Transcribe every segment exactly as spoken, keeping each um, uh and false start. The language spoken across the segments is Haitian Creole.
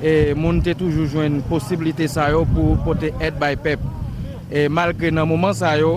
E, moun te toujou jwenn posiblite sa yo pou pote èd bay pèp. E, malgre nan moman sa yo,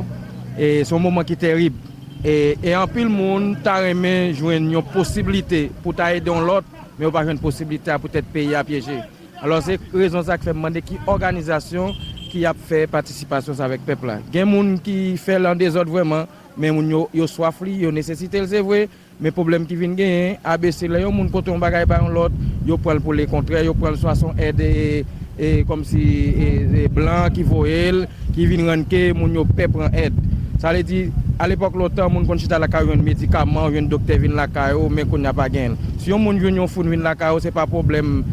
e, se yon moman ki terib. E, e anpil moun ta renmen jwenn yon posiblite pou ta ede yon lòt, men yo pa jwenn posiblite a poutèt peyi a pyeje. Alò, se rezon sa k fè m mande ki òganizasyon ki ap fè patisipasyon sa avèk pèp la. Gen moun ki fè l an dezòd vrèman, men moun yo, yo swaf li, yo nesesite l, se vre, men pwoblèm ki vin genyen, A B C, lè yon moun pote yon bagay ba yon lòt, yo pran l pou lekontrè, yo pran l swa se yon èd, e, e, kòmsi, e, e, blan ki voye l, ki vin rann ke moun yo pè pran èd. Sa vle di, alepòk lontan, moun konn chita lakay ou jwenn medikaman, ou jwenn doktè vin lakay ou, men kounye a pa genyen l. Si yon moun jwenn yon foun vin lakay ou, se pa pwoblèm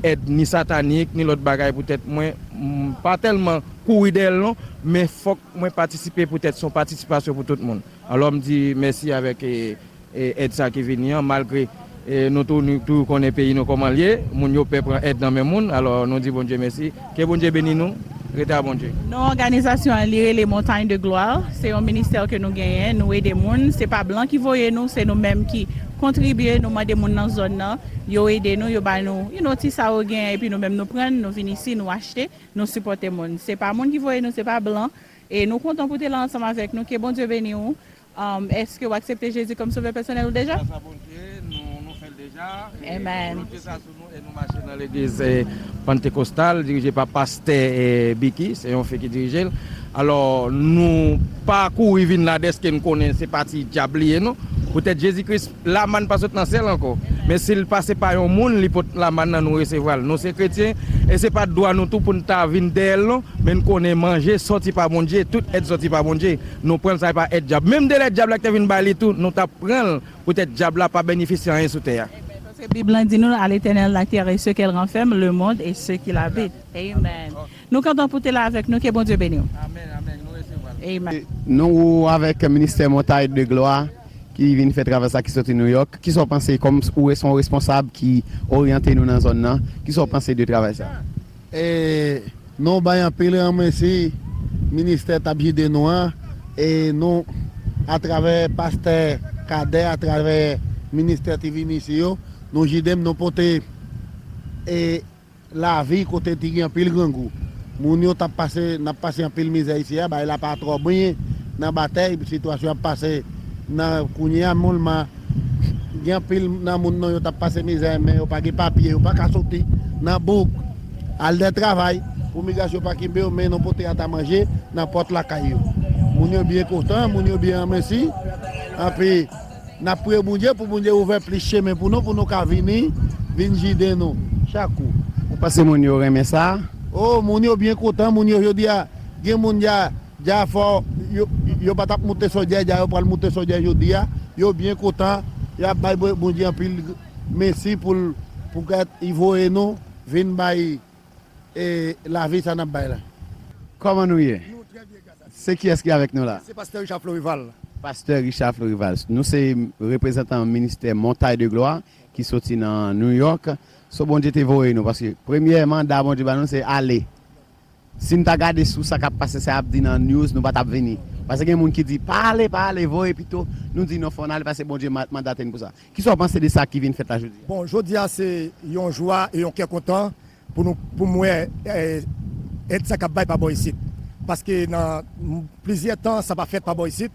èd ni satanik, ni lòt bagay poutèt mwen, m pa tèlman kouri dèyè l non, men fòk mwen patisipe poutèt se yon patisipasyon pou tout moun. Alò, m di mèsi avèk, e, e, èd sa ki vini an, malgre, e, nou tou, nou toujou konnen peyi nou kòman l ye, moun yo pè pran èd nan men moun, alò nou di Bondye mèsi, ke Bondye beni nou, rete a Bondye. Non òganizasyon an, li rele Montagne de Gloire, se yon ministè ke nou genyen, nou ede moun, se pa blan ki voye nou, se nou menm ki kontribye, nou mande moun nan zòn nan, yo ede nou, yo ba nou, you know, ti sa yo genyen, epi nou menm nou pran l, nou vin isi, nou achte, nou sipòte moun. Se pa moun ki voye nou, se pa blan, e nou kontan pou te la ansanm avèk nou, ke Bondye beni w. Um, èske w aksepte Jezi kòm sovè pèsonèl ou deja? Gras a Bondye, nou, nou fè l deja. E, amen. Volonte sa sou nou e nou mache nan legliz, e, pantekostal, dirije pa pastè, e, Biki, se yon fi ki dirije l. Alò, nou pa kouri vin la dèske n konnen se pa ti dyab li ye, non. Poutèt Jezi Kris, lamann pa sot nan syèl ankò. Men si l pase pa yon moun, li pot lamann nan, nou resevwa l. Nou se kretyen, e se pa dwa nou tou pou n ta vin dèyè l, non. Men n konnen manje sòti pa Bondye, tout èd sòti pa Bondye. Nou pran l, sa e pa èd dyab. Menm de lè dyab la ki te vin bay li tou, nou t ap pran l, poutèt dyab la pa benefisye anyen sou tè a. Amen. Paske Bib lan di nou, à l'Éternel la terre et ce qu'elle renferme, le monde et ceux qui l'habitent. Amen. Nou kontan pou te la avèk nou, ke Bondye beni w. Amen, amen. Nou resevwa l. Amen. Nou avèk ministè Montagne de Gloire ki vin fè travay sa ki soti New York. Kisa w panse kòm ou se yon responsab ki oryante nou nan zòn nan? Kisa w panse de travay sa? E, Nou bay anpil granmesi ministè t ap jide nou an, e nou, atravè pastè Kadè, atravè ministè ki vin isi yo, nou jide m, nou pote, e, lavi kote ki gen anpil grangou. Moun yo t ap pase, n ap pase anpil mizè isi a, bagay la pa twò byen nan batèy, sitiyasyon ap pase nan kounye a, moun ma, gen anpil nan moun nou yo t ap pase mizè, men yo pa gen papye, yo pa ka soti nan bouk, al dè travay pou migrasyon pa kenbe yo, men nou pote ata manje nan pòt lakay yo. Moun yo byen kontan, moun yo byen anmèsi. Anpi, n ap priye Bondye pou Bondye ouvè plis chemen pou nou, pou nou ka vini, vin jide nou chak kou. Ou panse moun yo renmen sa? O, moun yo byen kontan, moun yo jodi a, gen moun dja, dja fò, yo, yo pa t ap moute sodyè, dja yo pral moute sodyè jodi a, yo byen kontan, y ap bay Bon- Bondye anpil mèsi pou l, pou gad li voye nou vin bay, e, lavi sa n ap bay la. Kòman nou ye? Se kiyès ki avèk nou la? Se pastè Richard Florival. Pastè Richard Florival. Nou se reprezantan ministè Montagne de Gloire ki soti nan New York. So Bondye te voye nou, paske premyè manda Bondye ba nou se ale. Si n ta gade sou sa k ap pase, sa y ap di nan news, nou pa t ap vini. Paske gen moun ki di, pa ale, pa ale, voye pito. Nou di, non, fò n ale, paske Bondye ma- mandate n pou sa. Kisa w panse de sa ki vin fèt la jodi a? Bon, jodi a se yon jwa e yon kè kontan pou nou, pou m wè, eh, èd sa k ap bay pa bò isit. Paske nan m- plizyè tan, sa pa fèt pa bò isit.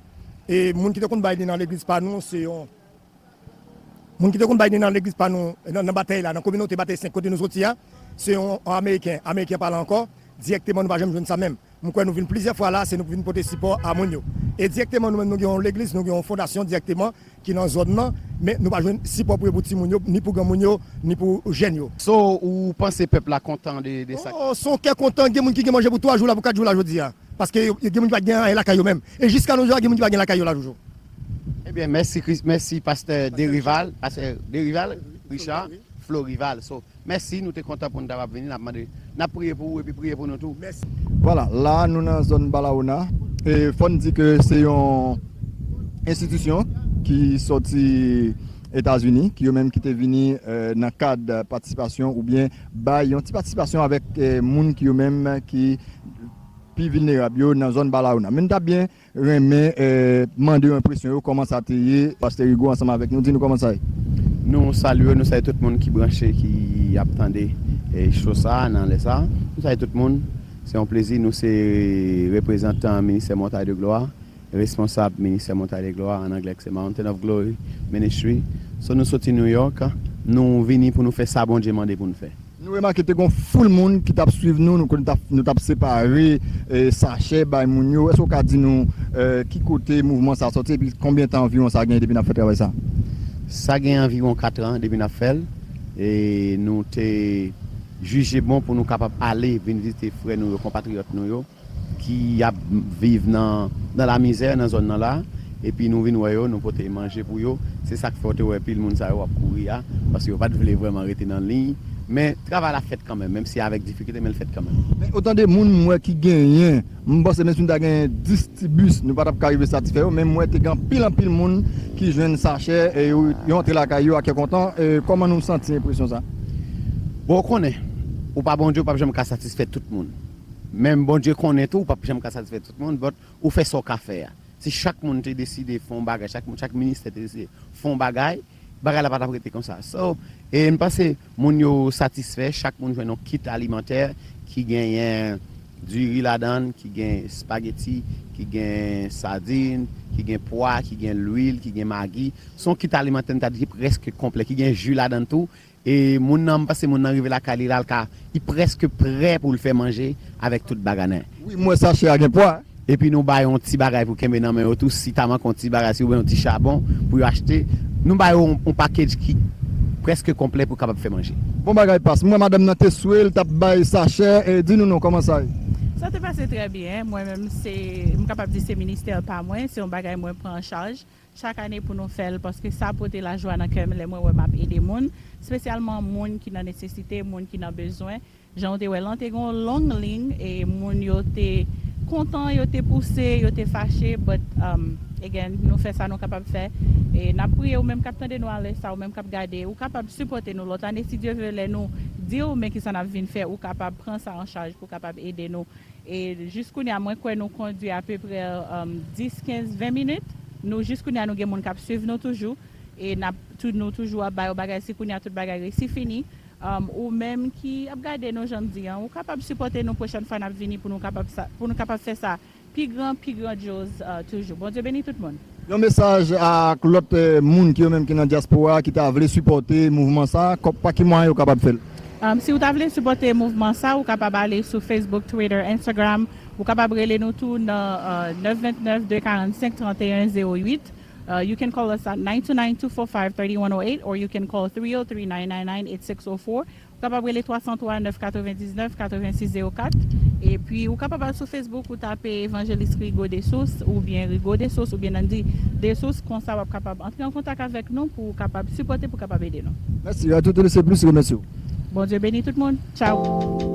E moun ki te konn bay li nan legliz pa nou, se yon moun ki te konn bay li nan legliz pa nou, nan, nan Batèy la, nan kominote Batèy senk kote nou soti a, se yon, yon Ameriken, Ameriken pa la ankò, dirèkteman nou pa janm jwenn sa menm. M kwè nou vin plizyè fwa la, se nou vin pote sipò a moun yo. E dirèkteman nou menm nou gen yon legliz, nou gen yon fondasyon dirèkteman ki nan zòn nan, men nou pa jwenn sipò pou yo pou timoun yo, ni pou granmoun yo, ni pou jèn yo. So, ou panse pèp la kontan de, de sa? O, se yon kè kontan, gen moun ki gen manje pou twa jou la, pou kat jou la jodi a. Paske yo, yo gen moun ki pa t gen anyen lakay yo menm. E jiska nou jou a, gen moun ki pa gen lakay yo la toujou. Ebyen, mèsi, Chris- mèsi, pastè Derival, pastè Derival, Richard Florival. So, mèsi, nou te kontan pou n ta ap vini, n ap mande, n ap priye pou ou epi priye pou nou tou. Mèsi. Vwala, la nou nan zòn Balaona. E fò n di ke se yon enstitisyon ki sòti Etazini, ki yo menm ki te vini, eh, nan kad patisipasyon oubyen bay yon ti patisipasyon avèk, eh, moun ki yo menm ki pi vilnerab yo nan zòn Balaona. Men n ta byen renmen, eh, mande yo enpresyon yo, kòman sa te ye. Pastè Hugo ansanm avèk nou, di nou kòman sa ye. Nou salye, nou salye tout moun ki branche, ki ap tande, eh, show sa a nan lè sa a. Nou salye tout moun. Se yon plezi, nou se reprezantan Ministè Montagne de Gloire, responsab Ministè Montagne de Gloire, an anglè se Mountain of Glory Ministry. So nou soti New York, nou vini pou nou fè sa Bondye mande pou nou fè. Nou remake te gon foul moun ki t ap swiv nou, nou konn t ap, nou t ap separe, eh, sachè bay moun yo. Èske w ka di nou, eh, ki kote mouvman sa sòti epi konbyen tan anviwon sa gen depi n ap fè travay sa? Sa gen anviwon kat an depi n ap fè l. E nou te jije bon pou nou kapab ale vin vizite frè nou yo, konpatriyòt nou yo ki ap viv nan, nan lamizè nan zòn nan la, epi nou vin wè yo, nou pote manje pou yo. Se sa k fè w te wè pil moun sa yo ap kouri a, paske yo pa t vle vrèman rete nan liy. Men travay la fèt kanmenm, menm si avèk difikilte, men l fèt kanmenm. Men otan de moun m wè ki genyen, m panse menm si nou ta genyen dis ti bis, nou pa t ap ka rive satisfè yo, men m wè te gen anpil, anpil moun ki jwenn sachè, e yo, yo antre lakay yo ak kè kontan. E kòman nou santi enpresyon sa? Bon, ou konnen, ou pa Bondye, ou p ap janm ka satisfè tout moun. Menm Bondye konnen tou, ou p ap janm ka satisfè tout moun, but ou fè sa w ka fè a. Si chak moun te deside fè yon bagay, chak moun, chak ministè te deside fè yon bagay, bagay la pa t ap rete konsa. So, e m panse moun yo satisfè, chak moun jwenn yon kit alimantè ki genyen diri ladan l, ki gen espageti, ki gen sadin, ki gen pwa, ki gen lwil, ki gen magi. Se yon kit alimantè m ta di ki prèske konplè, ki gen ji ladan l tou. E moun nan, m panse moun nan rive lakay li la, l ka, li prèske prè pou l fè manje avèk tout bagay nan. Wi, m wè sachè a gen pwa. Epi nou ba yo yon ti bagay pou kenbe nan men yo tou, si ta manke yon ti bagay, si oubyen yon ti chabon pou yo achte. Nou ba yo yon, yon package ki prèske konplè pou kapab fè manje. Bon bagay, pas. M wè madanm nan te swe, l t ap bay sachè, e di nou non, kòman sa ye? Sa te pase trè byen. Mwen menm, se, m kapab di se ministè pa mwen, se yon bagay mwen pran an chaj chak ane pou nou fè l, paske sa pote lajwa nan kè m lè mwen wè m ap ede moun, espesyalman moun ki nan nesesite, moun ki nan bezwen. Jan w te wè l lan, te gen yon long liy, e moun yo te kontan, yo te pouse, yo te fache, but, um, again, nou fè sa nou kapab fè. E n ap priye ou menm k ap tande nou alè sa, ou menm k ap gade, ou kapab sipòte nou lòt ane, si Dye vle, lè nou di w men kisa n ap vin fè, ou kapab pran sa an chaj pou kapab ede nou. E jis kounye a, mwen kwè nou kondui apeprè, um, dis, kenz, ven minit. Nou, jis kounye a, nou gen moun k ap swiv nou toujou. E n ap tou, nou toujou ap ba yo bagay, si kounye a tout bagay resi fini. Um, ou menm ki ap gade nou, jan m di an, ou kapab sipòte nou pwochèn fwa n ap vini pou nou kapab sa, pou nou kapab fè sa pi gran, pi grandyoz, uh, toujou. Bondye beni tout moun. Yon mesaj ak lòt, eh, moun ki yo menm ki nan dyaspora ki ta vle sipòte mouvman sa, kò-, pa ki mwayen yo kapab fè l? Um, si w ta vle sipòte mouvman sa, ou kapab ale sou Facebook, Twitter, Instagram. Ou kapab rele nou tou nan, uh, nèf vennèf, de karannsenk, tranteyen zewo uit. Uh, you can call us at nine two nine, two four five, thirty-one oh eight, or you can call three oh three, nine nine nine, eight six oh four. Ou kapab rele twa san twa, nèf katrevendiznèf, katrevensis zewo kat. Epi, ou kapab al sou Facebook, ou tape Evanjelis Rigaud Dessources, oubyen Rigaud Dessources, oubyen Nandy Dessources. Konsa, w ap kapab antre an kontak avèk nou pou w kapab sipòte, pou w kapab ede nou. Mèsi. Radio T L C Plus remèsye w. Bondye beni tout moun. Tchao.